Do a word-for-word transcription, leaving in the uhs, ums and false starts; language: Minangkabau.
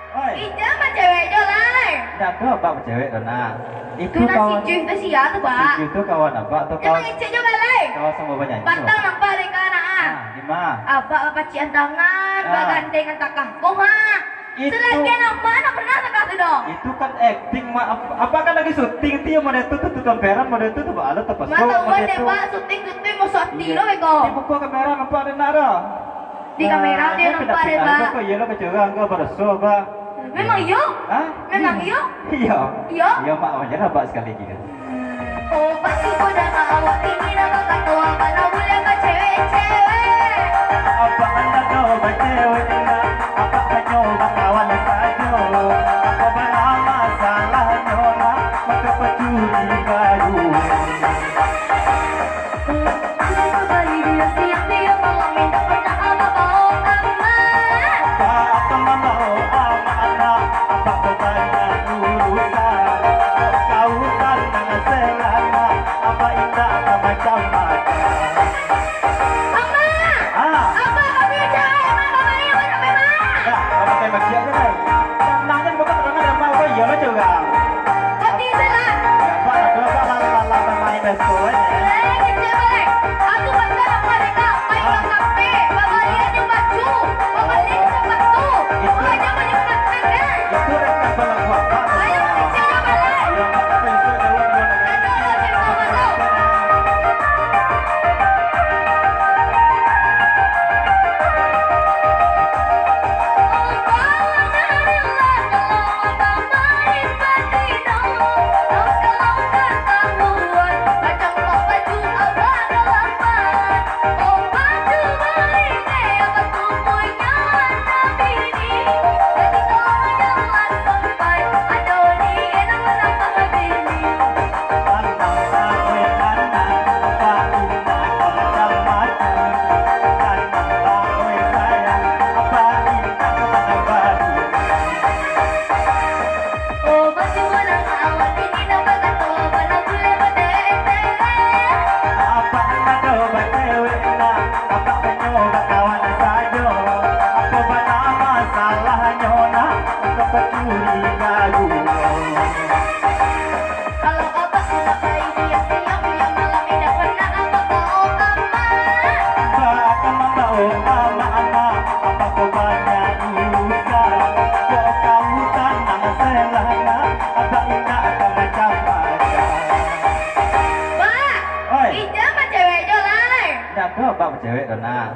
Oi. Ijang bacewek jo lai. Ndak ado abak bacewek tu, nak. Itu tu nak kawan, si Juh tu sia tu, Bak. Si Juh tu kawan abak tu, dia kawan, mangecek jo balai. Kawan samo banyanyi tu. Patang nampak dek ka, nak, ah. Ah, di ma? Abak bapacikan tangan, ah, bagandengan takah. Boh, ha. Itu. Salagian amak ndak pernah takah tu doh. Itu kan akting, Mak. Ap-, abak kan lagi syuting, ti model tu, tu, tu, tamperan model tu, tu, baa lo tapaso model tu. Mata uan dek, Bak, syuting, syuting, musuah ati lo, beko. Di muko kamera nampak dek nak doh. Di kamera dia nampak dek, Bak. Nah, iyo lo kecurang ko, baraso, Bak. Memang iyo? Hah? Memang iyo? Iyo. Iyo? Iyo, Mak, aja lah, Bak, sekali lagi. Oh, pasti ko dah awak ini nak bakato, abak ndak buliah bacewek-cewek. Abak ndak ado bacewek, nak. Abak hanyo bakawan sajo. Apo bana masalahnyo, nak? Mako pacuri baru. Apo akan mambaok amak-anak, abak ko banyak urusan. Kok kau tanang selama, abak indak ka macam-macam. Amak! Ah. Abak kami cawek, Amak, kami yang mana, Amak? Dah, kau pakai baki aja, Nay. Tanang aja, bukan tanang aja, Amak. Kau iyo lah, curang. Kau tinggal lah. Ya, Apak, aduh, Apak, lah, lah, lah, lah, main betul, eh. Eh, kecil, Bang. Aku pakai apa dek kau? Main ka kafe, babalian jo baju, babalian jo sapatu. Itu. Kau aja banyak makan, kan? Itu rek tak balang apa. Ayo, kecil, Bang. Ayo, Apak, tak bisa jawab, Ayo, kecil, Bang. Kalau abak sudah bayi, siang, siang, malam, indak pernah abak baok amak. Abak akan mambaok amak-amak, abak ko banyak urusan. Kok kamu tanang selama, abak indak akan macam-macam. Bak, oi. Ijang bacewek jo lai. Ndak ado abak bacewek doh, nak.